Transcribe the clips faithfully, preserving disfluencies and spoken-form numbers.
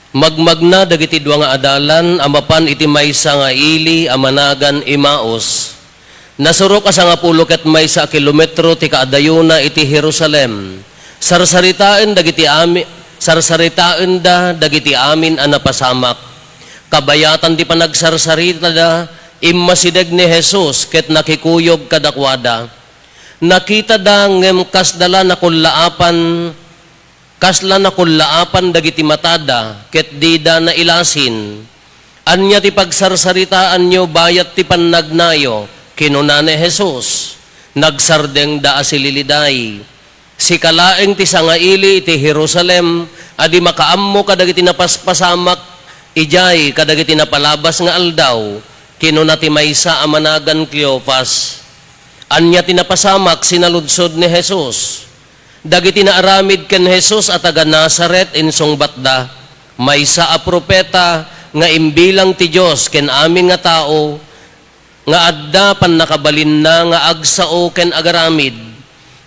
Magmagna dagiti dua nga adalan a mapan iti maysa nga ili a managan Emaus. Nasurok a sangapulo ket maysa a kilometro ti kaadayona iti Jerusalem. Sarsaritaen dagiti ami-, sarsaritaenda dagiti amin a napasamak. Kabayatan ti panagsarsaritada, immasideg ni Jesus ket nakikuyog kadakuada. Nakitada ngem kasla la nakullaapan Kasla nakullaapan dagiti matada, ket dida nailasin. "Ania ti pagsarsaritaanyo bayat ti pannagnayo?" kinuna ni Jesus. Nagsardengda a sililiday. "Sika laeng ti sangaili iti Jerusalem a di makaammo kadagiti napaspasamak idiay kadagiti napalabas nga aldaw," kinuna ti maysa a managan Cleofas. "Ania ti napasamak?" sinaludsod ni Jesus. Dagiti naaramid ken Jesus a taga-Nazaret insungbatda, "Maysa a profeta nga imbilang ti Dios ken amin nga tao nga adda pannakabalinna nga agsao ken agaramid.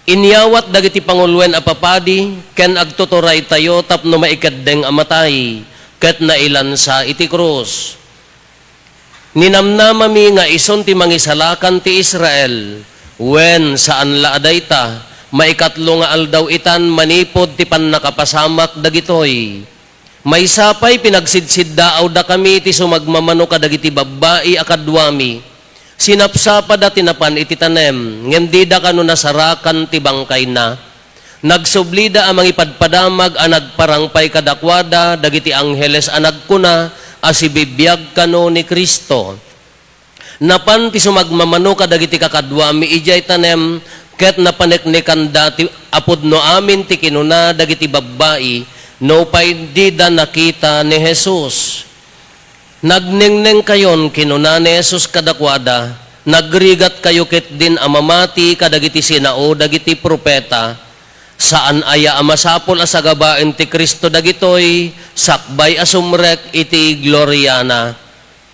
Inyawat dagiti panguloen a papadi ken agtuturaytayo tapno maikeddeng a matay ket nailansa iti krus." Ninamnamami nga isun ti Mangisalakan ti Israel. Wen, saan la a dayta, maikatlo nga aldaw itan manipud ti pannakapasamak dagitoy. Maysa pay, pinagsidsiddaawdakami ti sumagmamano kadagiti babbai a kaduami. Sinapsapada ti napan iti tanem, ngem dida kano nasarakan ti bangkayna. Nagsublida a mangipadpadamag a nagparang pay kadakuada dagiti angheles a nagkuna a sibibiag kano ni Cristo. Napan ti sumagmamano kadagiti kakaduami idiay tanem ket napaneknekanda ti a pudno amin ti kinuna dagiti babbai nupay dida nakita ni Jesus. "Nagnengnengkayon," kinuna ni Jesus kadakuada, "nagrigatkayo ketdin a mamati kadagiti sinao dagiti profeta. Saan aya a masapul a sagabaen ti Cristo dagitoy sakbay a sumrek iti gloriana?"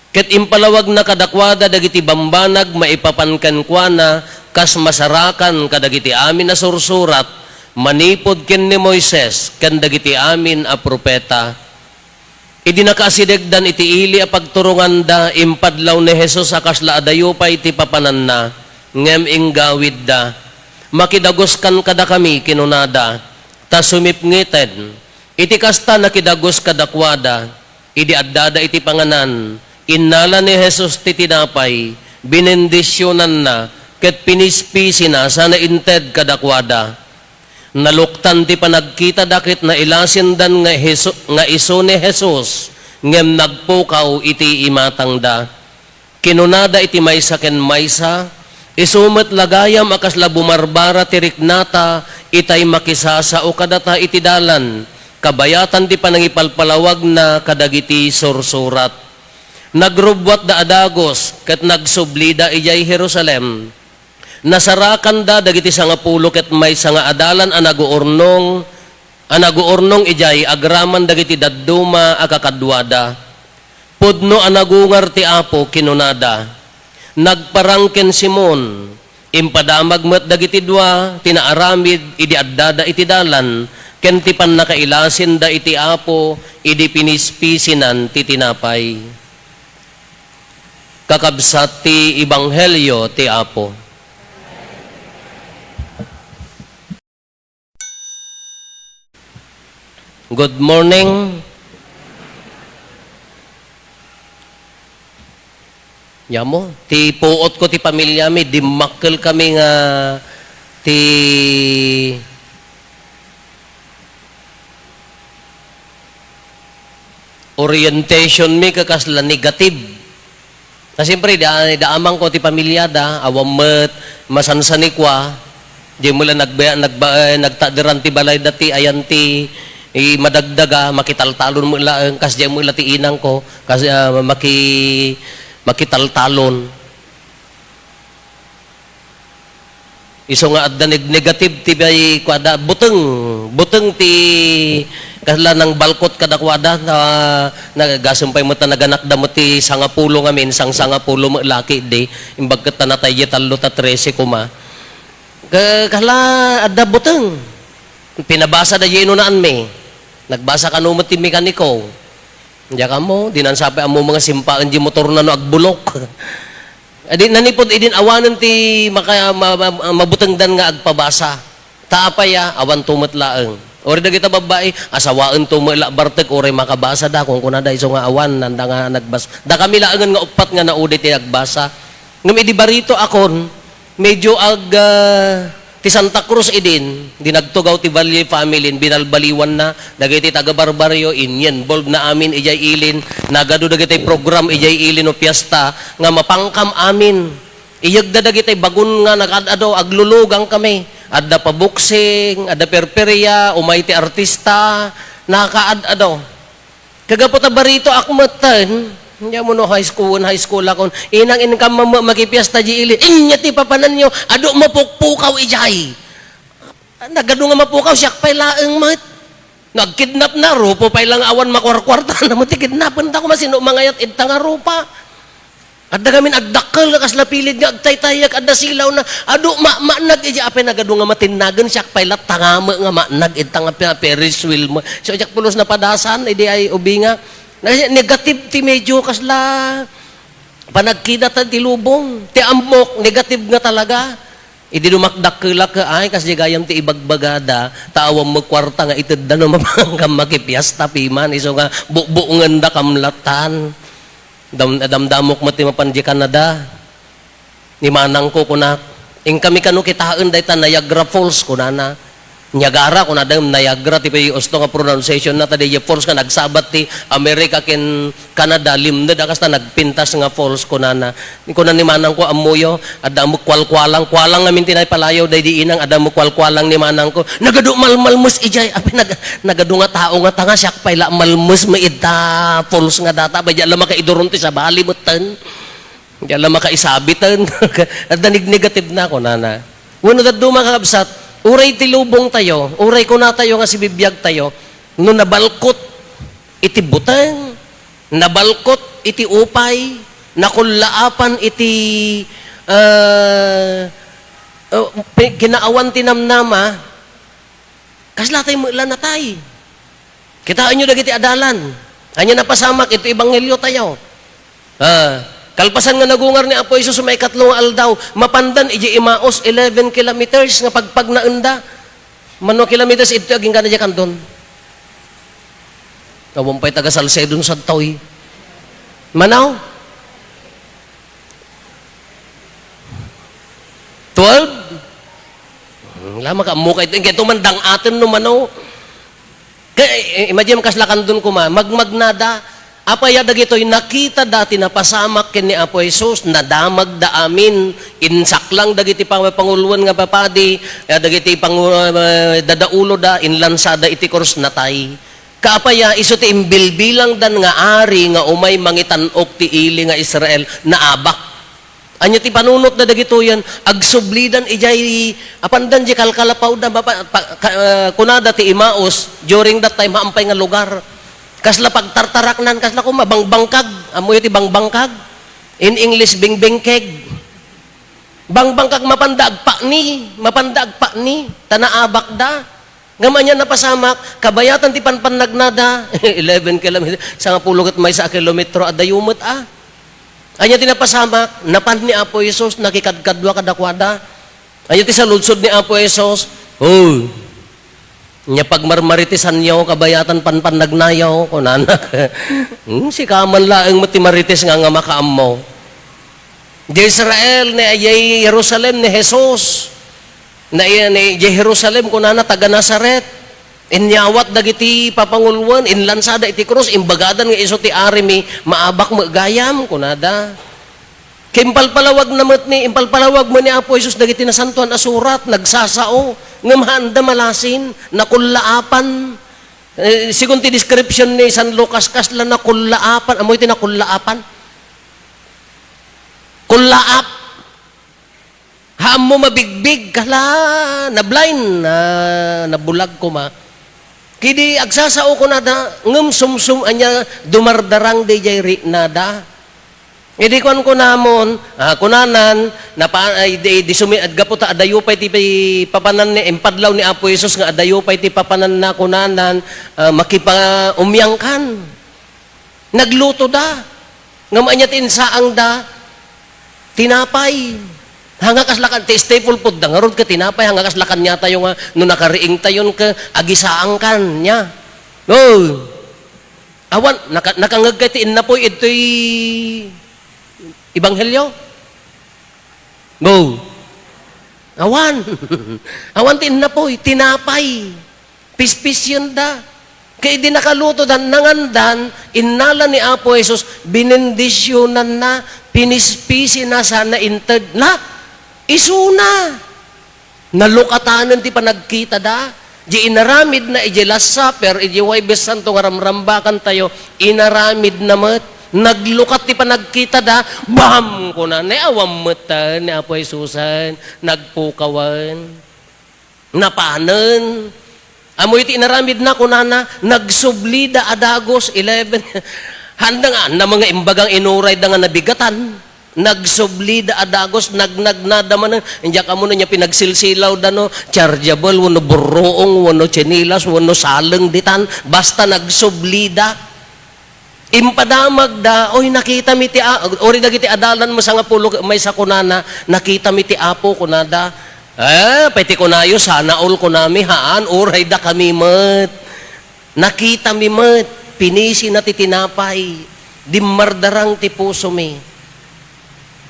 Ket impalawagna kadakuada dagiti bambanag maipapan kenkuana kas masarakan kadagiti amin a sursurat manipud ken ni Moises ken dagiti amin a profeta. Idi nakaasidegdan iti ili a pagturonganda, impadlaw ni Jesus a kasla adayo pay ti papananna, ngem inggawidda. "Makidagus kan kadakami," kinunada, ta sumipngeten. Iti kasta, nakidagus kadakuada. Idi addada iti panganan, innala ni Jesus ti tinapay, binendisionanna, ket pinispisina sana inted kadakuada. Naluktan ti panagkitada ket nailasindan nga Hesu-, nga isu ni Jesus, ngem nagpukaw iti imatangda. Kinunada iti maysa ken maysa, "Isu met la gayam a kasla bumarbara ti riknata itay makisasao kadata iti dalan, kabayatan ti panangipalpalawagna kadagiti sursurat." Nagrubbuatda a dagus ket nagsublida idiay Jerusalem. Nasarakanda dagiti sangapulo ket maysa nga adalan a naguurnong, a naguurnong idiay agraman dagiti dadduma a kakaduada. Pudno a nagungar ti Apo, kinunada. Nagparang ken Simon. Impadamag met dagiti dua ti naaramid idi addada iti dalan ken ti pannakailasinda iti Apo idi pinispisinan ti tinapay. Kakabsat ti Ebanghelio ti Apo. Good morning. Yamo, ti puot ko ti pamilyami, dimmakkel kami nga ti orientation mi kakasla negative. Na siyempre, da, da amang ko ti pamilyada, awan met masansanikua, di mo la nagba-, nagba-, eh, nagtaderan ti balay dati, ayan ti, eh, madagdaga, makitaltalon mo laeng, kas di mo la ti inang ko, kas, ah, maki-, makitaltalon. Isu nga adda neg-, negative ti bay-, kuada, buteng, buteng ti kasla nangbalkot kadakuada, na, na, gasem pay met ta naganakda met ti sangapulo ngamin, sang sangapulo met laki di, imbag ket ta natay di tallo ta trese koma. Ka-, kasla adda buteng. Pinabasa da di inunaanmi. Nagbasa kano met ti mekaniko. Diak ammo, dinan sa pay ammo nga simpaen di motorna no agbulok. Adi, nanipud idin awanen ti maka-, ma-, ma-, mabutengdan nga agpabasa. Ta apay a, awan to met laeng. Uray dagita babbai, asawaen to met la bartek, uray makabasa da, kunkunada isu nga awan, nanda nga nagbas-, dakami laengen nga uppat nga naudi ti nagbasa. Ngem idi barito akon, medyo ag-, ah, ti Santa Cruz idin, di nagtugaw ti Valle family, binalbaliwanna, dagiti taga-barbaryo, in-involve na amin idiay ilin, nagadu dagiti program idiay ilin no fiesta, nga mapangkam amin. Iyegda dagiti bagun nga nakaad-ado, aglulugang kami. Adda pa boxing, adda perperia, umay ti artista, nakaad-ado. Kagapu ta barito ak metten, nya mo no high school, high school akon, "Inang, inkam mamma makipiesta di ili." "Inya ti papananyo, adu mapukpukaw ijay." Nagadu nga mapukaw, siak pay laeng met. No agkidnap na, rupo pay lang awan makuarkuarta na, met ti kidnapen ta koma sino mangayat idta nga rupa. Adda ngamin agdakkel nga kasla pilid nga agtaytayek, adda silaw na, adu ma-, maanag ijay apay nagadu nga matinnagen, siak pay latta nga me nga maanag idta nga pe-, Ferris wheel mo. So, ijak pulos napadasan, idi ay ubinga. Na-, negative ti medyo kasla panagkidatan ti lubong. Ti ammok, negative nga talaga. Idi dumakdakkelak, ay, kas di gayam ti ibagbagada, ta awan met kuarta nga itedda no mapangkam makipiesta piman, isu nga bukbukngenda kamlatan. Dam-, damdamok met ti mapan di Canada. Ni manangko, kunak, "Inkami kano kitaen dayta Niagara Falls," kunana. Niagara, kunada, Niagara ti usto nga pronunciation na, ta diay falls nga nagsabat ti America ken Canada, limned a kasta nagpintas nga falls, kunana. Kuna ni manangko, "Ammoyo, adda mo kualkualang, kualang ngamin ti naipalayaw daydi inang, adda mo kualkualang ni manangko." Nagadu malmalmes ijay, apay nag-, nagadu nga tao nga tanga, siak pay la malmes met idta falls nga data, bay, di la makaiduron ti sabali metten. Di la makaisabiten. Adda neg-, negative na, kunana. Wenno dadduma, kakabsat, uray ti lubong tayo, uray kuna tayo nga sibibiag tayo, no nabalkot iti buteng, nabalkot iti upay, nakullaapan iti, ah, ah, pi-, kinaawan ti namnama, kasla tay met la natay. Kitaenyo dagiti adalan. Ania napasamak iti ebanghelio tayo? Ah, kalpasan nga nagungar ni Apo Jesus maikatlo nga aldaw, mapandan idiay Emmaus, eleven kilometers nga pagpagnaenda. Mano kilometers idto agingga na diay kandon? Awan pay taga Salcedo no sadtoy. Manaw? Twelve? Hmm, la, makaammo kay, kay tumandang aten no mano. Kay, eh, imagine, kasla kandon koma, magmagnada. Apay a dagitoy, nakita da ti napasamak ken ni Apo Jesus, nadamagda amin, insaklang dagiti pangpanguloen nga papadi, eh, dagiti pangu-, eh, dadauloda, inlansada iti krus, natay. Kaapay a isu ti imbilbilangdan nga ari nga umay mangitan-ok ti ili nga Israel, naabak. Ania ti panunotda dagitoyen? Agsublidan idiay, apandan di kalkalapawda, mapa-, pa-, ka-, ah, kunada ti Emmaus, during that time, haan pay nga lugar. Kasla pagtartaraknan, kasla koma, bangbangkag. Ammoyo ti bangbangkag? In English, bingbingkeg. Bangbangkag, mapanda agpakni, mapanda agpakni, ta naabakda. Ngem ania napasamak, kabayatan ti panpannagnada, eleven kilometers, sangapulo ket maysa a kilometro, adayo met a. Ania ti napasamak, napan ni Apo Jesus, nakikadkadua kadakuada. Ania ti saludsod ni Apo Jesus? "Hoy, ania pagmarmaritesanyo, kabayatan panpannagnayo?" kunana. Hmm, sika man laeng met ti marites nga, nga makaammo. Di Israel, ni, di Jerusalem, ni Jesus. Na, ni, di Jerusalem, kunana, taga Nazaret. Inyawat dagiti papanguloen, inlansada iti krus, imbagadan nga isu ti arimi, maabak met gayam, kunada. Ket impalpalawagna met ni, impalpalawag met ni Apo Jesus dagiti Nasantoan a Surat, nagsasao, ngem haanda malasin, nakullaapan. Eh, segun ti description ni San Lucas, kasla nakullaapan. Ammo iti nakullaapan? Kullaap. Haammo mabigbig, kasla, na-blind, na, nabulag koma. Kidi agsasao kunada, ngem sumsum ania dumardarang daydiay riknada. Idi kuan kunamon, ah, kunanan, napa-, ay, di, di sumi-, gapu ta adayo pay ti pi-, papanan ni, impadlaw ni Apo Jesus nga adayo pay ti papananna, kunanan, ah, makipaumyangkan. Naglutoda. Ngem ania ti insaangda? Tinapay. Hanga kas la kan-, ti staple foodda ngarud ket tinapay, hanga kas la kaniatayo nga no nakariingtayon ket agisaangkan, nia. No. Awan, naka-, nakangngegkay ti innapoy idtoy ebanghelio? No. Awan. Awan ti innapoy, tinapay. Pispisienda. Ket idi nakalutodan, nangandan, innala ni Apo Jesus, binendisionanna, pinispisina sana inted. Na, isuna. Nalukatanen ti panagkitada. Di inaramidna idiay Last Supper, idiay Huwebes Santo nga ramrambakantayo, inaramidna met. Naglukat ti panagkitada, bam! Kuna, ne, awan met, ni Apo Jesusen, nagpukawen. Napanen. Ammoyo ti inaramidna, kunana, nagsublida a dagus, eleven. Handa nga, anda nga imbagang inurayda nga nabigatan. Nagsublida a dagus, nagnagnada manen. Diak ammo no ania pinagsilsilawda, no, chargeable, wenno burruong, wenno tsinelas, wenno saleng ditan. Basta nagsublida. Impadamagda, "Oy, nakitami ti a-," uray dagiti adalan mo sangapulo maysa kunana, "Nakitami ti Apo," kunada. "Eh, pay ti kunayo, sana all kunami, haan, uray dakami met. Nakitami met, pinisina ti tinapay, dimmardarang ti pusomi."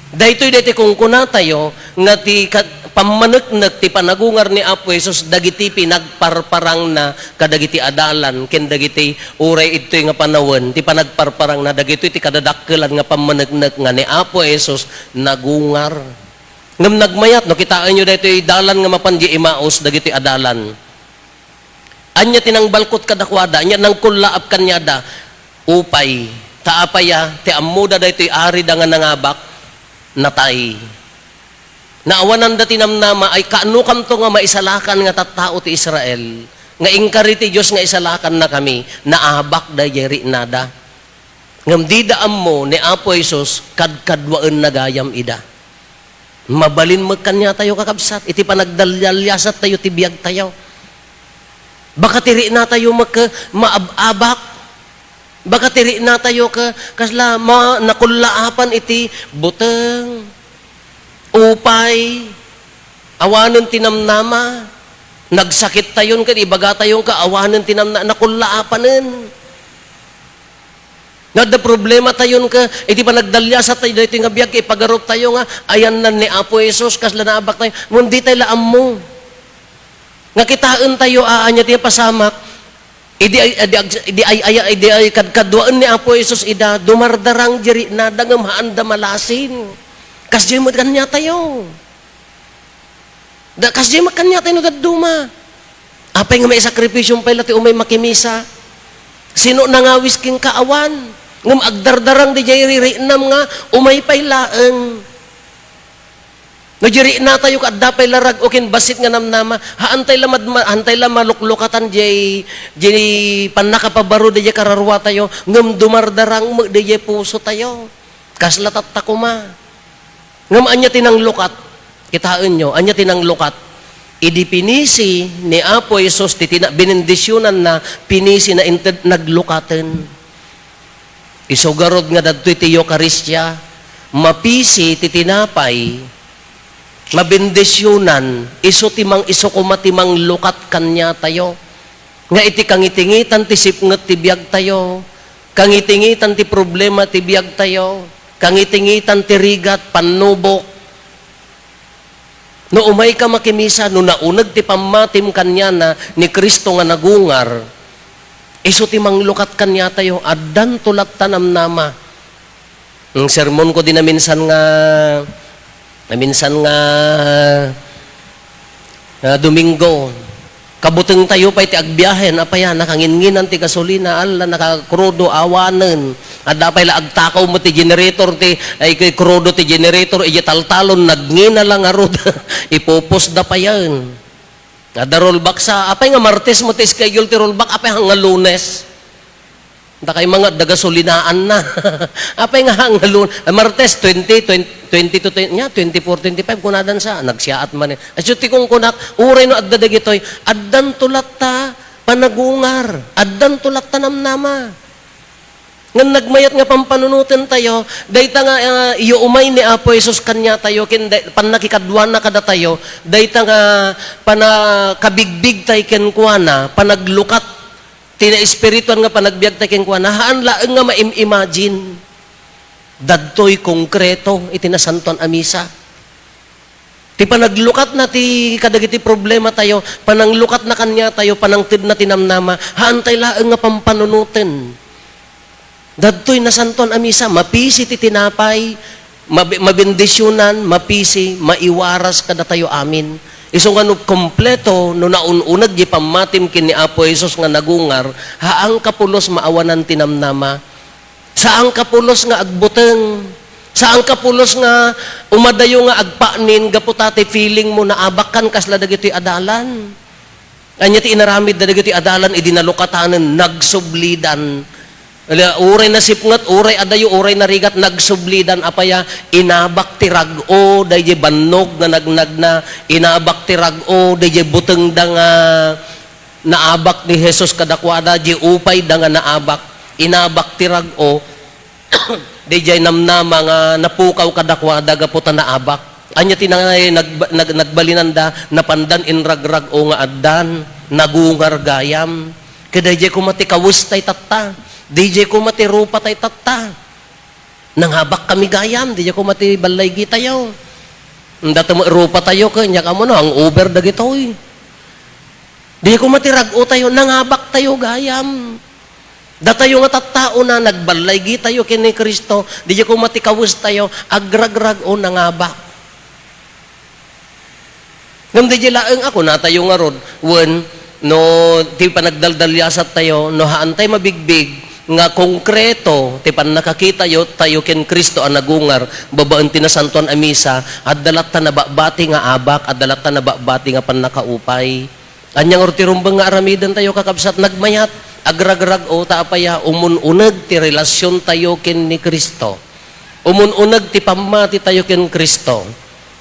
Daytoy, daytoy kunkunatayo nga ti ka-, pammaneknek ti panagungar ni Apo Jesus dagiti pinagparparangna kadagiti adalan ken dagiti uray idtoy nga panawen ti panagparparangna, dagitoy ti kadadakkelan nga pammaneknek nga ni Apo Jesus nagungar. Ngem nagmayat no kitaenyo daytoy dalan nga mapan di Emmaus dagitoy adalan. Ania ti nangbalkot kadakuada? Ania nangkullaap kaniada? Upay. Ta apay a, ti ammoda daytoy arida nga nangabak, natay. Naawananda ti namnama, ay kaanokanto nga maisalakan nga tattao ti Israel, nga inkari ti Dios nga isalakannakami, naabak daydiay riknada. Ngem dida ammo ni Apo Jesus, kadkaduaenna gayam ida. Mabalin met kaniatayo, kakabsat, iti panagdalialiasattayo ti biagtayo. Baka ti riknatayo met ket maab-abak. Baka ti riknatayo ket kasla ma-, nakullaapan iti buteng, upay, awanen ti namnama, nagsakittayon ket ibagatayon ket awanen ti namna-, nakullaapanen. Nga adda problematayon ket iti panagdaliasattayo daytoy nga biag, ipagaruptayo nga ayanna ni Apo Jesus, kasla naabaktayo. Ngem ditay la ammo. Nga kitaentayo, a, ania ti pasamak. Idi ay, idi ag-, idi ay, ay, idi ay kadkaduaen ni Apo Jesus ida, dumardarang di riknada ngem haanda malasin. Kasdiay met kaniatayo. Da, kasdiay met kaniatayo no dadduma. Apay nga maisakripisyo pay la ti umay makimisa? Sino nangawis kenka? Awan. Ngem agdardarang diay riknam nga umay pay laeng. No di riknatayo ket adda pay la rag-o ken bassit nga namnama, haantay la mad-, ma-, haantay la maluklukatan diay, diay pannakapabaro diay kararuatayo, ngem dumardarang met diay pusotayo. Kasla tatta koma. Ngem ania ti nanglukat? Kitaenyo, ania ti nanglukat? Idi pinisi ni Apo Jesus ti tina-, binendisionanna, pinisina inted naglukaten. Isu garud nga dadtoy ti Eukaristia, mapisi ti tinapay, mabendisionan, isu ti mang-, isu koma ti manglukat kaniatayo. Nga iti kangitingitan ti sipnget ti biagtayo, kangitingitan ti problema ti biagtayo, kangitingitan ti rigat, pannubok. No umayka makimisa, no nauneg ti pammatim kaniana ni Cristo nga nagungar, isu ti manglukat kaniatayo, addanto latta namnama. Ang sermon ko di naminsan nga, naminsan nga, nga Domingo, kabutengtayo pay ti agbiahen, apay a, nakangin-nginan ti gasolina, alla, nakakrudo, awanen. Adda pay la agtakaw met ti generator ti, ay, kay krudo ti generator, iti taltalon, nagngina la ngarud. Ipupusda payen. Adda rollback sa, apay nga Martes met ti schedule ti rollback, apay nga Lunes. Dakay mga da gasolinaanna. Apay nga hangalo, ah, Martes, twenty, twenty, twenty to twenty, nya, twenty-four, twenty-five, kunadan sa, nagsiaat man eh. Asyo ti kung kunak, uray no adda dagitoy, addan to latta panagungar, addan to latta namnama. Ngem nagmayat nga pampanunoten tayo, dayta nga, ah, iyo umay ni Apo Jesus kaniatayo, ken day-, pannakikaduana kadatayo, dayta nga panakabigbig tay kenkuana, panaglukat ti naespirituan nga panagbiag tay kenkuana, haan laeng nga maim-imagine. Dadtoy konkreto iti Nasantoan a Misa. Ti panaglukatna ti kadagiti problema tayo, pananglukatna kaniatayo, panangtedna ti namnama, haantay laeng nga pampanunoten. Dadtoy Nasantoan a Misa, mapisi ti tinapay, mabe-, mabendisionan, mapisi, maiwaras kadatayo amin. Isu nga no kompleto, no naun-uneg ti pammatim ken ni Apo Jesus nga nagungar, haanka pulos maawanan ti namnama. Saanka pulos nga agbuteng. Saanka pulos nga umadayo nga agpanin gapu ta ti feeling mo naabakkan kasla dagitoy adalan. Ania ti inaramid da dagitoy adalan idi nalukatanen, nagsublidan. Ala, uray nasipnget, uray adayo, uray narigat, nagsublidan. Apaya, inabak ti rag-o, dayjay bannog nga nagnagna, inabak ti rag-o, dayjay butengda nga naabak ni Jesus kadakuada, di upayda nga naabak, inabak ti rag-o, dayjay namnama nga napukaw kadakuada gapu ta naabak. Ania ti na-, nag-, nag-, nagbalinanda, napandan inragrag-o nga addan, nagungar gayam. Ket dayjay koma ti kawes tay tatta, dayjay koma ti rupa tay tatta. Nangabak kami gayam, dayjay koma ti ballaygi tayo. Dayta met rupa tayo, ken nia kamo no, hangover dagitoy. Dayjay koma ti rag-o tayo, nangabak tayo gayam. Datayo nga tattaona, nagballaygi tayo ken ni Cristo, dayjay koma ti kawes tayo, agragrag-o, nangabak. Ngem dayjay laeng a kunatayo ngarud, wen no ti panagdaldaliasat tayo, no haantay mabigbig nga konkreto ti pannakakitayo tayo ken Cristo a nagungar babaen ti Nasantoan a Misa, adda latta nababati nga abak, adda latta nababati nga pannakaupay. Ania ngarud ti rumbeng nga aramiden tayo, kakabsat? Nagmayat, agragrag-o, ta apaya, umun-uneg ti relasion tayo ken ni Cristo. Umun-uneg ti pammati tayo ken Cristo.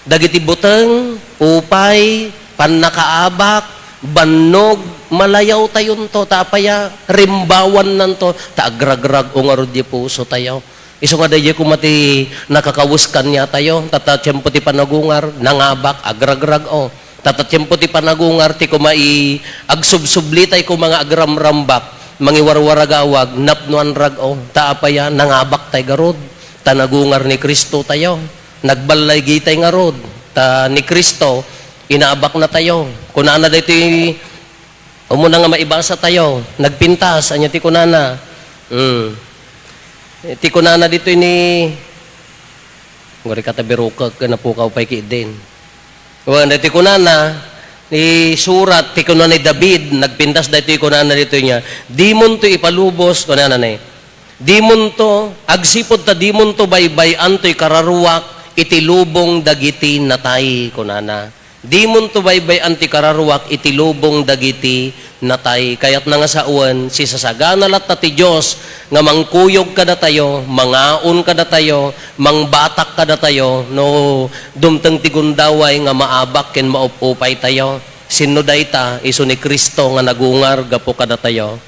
Dagiti buteng, upay, pannakaabak, bannog, malayaw tayonto, ta apaya, rimbawannanto, ta agragrag-o ngarud ti puso tayo. Isu nga dayjay koma ti nakakawes kaniatayo, ta, ta tiempo ti panagungar, nangabak, agragrag-o. Ta, ta tiempo ti panagungar, ti koma i-, agsubsubli tay koma nga agramrambak, mangiwarwaragawag, napnoan rag-o. Ta apaya, nangabak tay garud, ta nagungar ni Cristo tayo. Nagballaygi tay ngarud, ta ni Cristo, inabakna tayo. Kunana daytoy Umuna nga maibasa tayo, nagpintas, ania ti kunana? Hmm. Ti kunana ditoy ni, ngori ka ta birukek, napukaw pay ki din. Wen, ti kunana, ni surat, ti kunana ni David, nagpintas daytoy kunana ditoy niya, "Dimonto ipalubos," kunana ni, "Dimonto, agsipud ta dimonto baybay-an toy kararuak iti lubong dagiti natay," kunana. Dimonto baybay-an ti kararuak iti lubong dagiti natay. Kayatna nga sawen, sisasagana latta ti Dios nga mangkuyog kadatayo, mangaon kadatayo, mangbatak kadatayo, no dumteng ti gundaway nga maabak ken maup-upay tayo. Sinno dayta? Isu ni Cristo nga nagungar gapu kadatayo.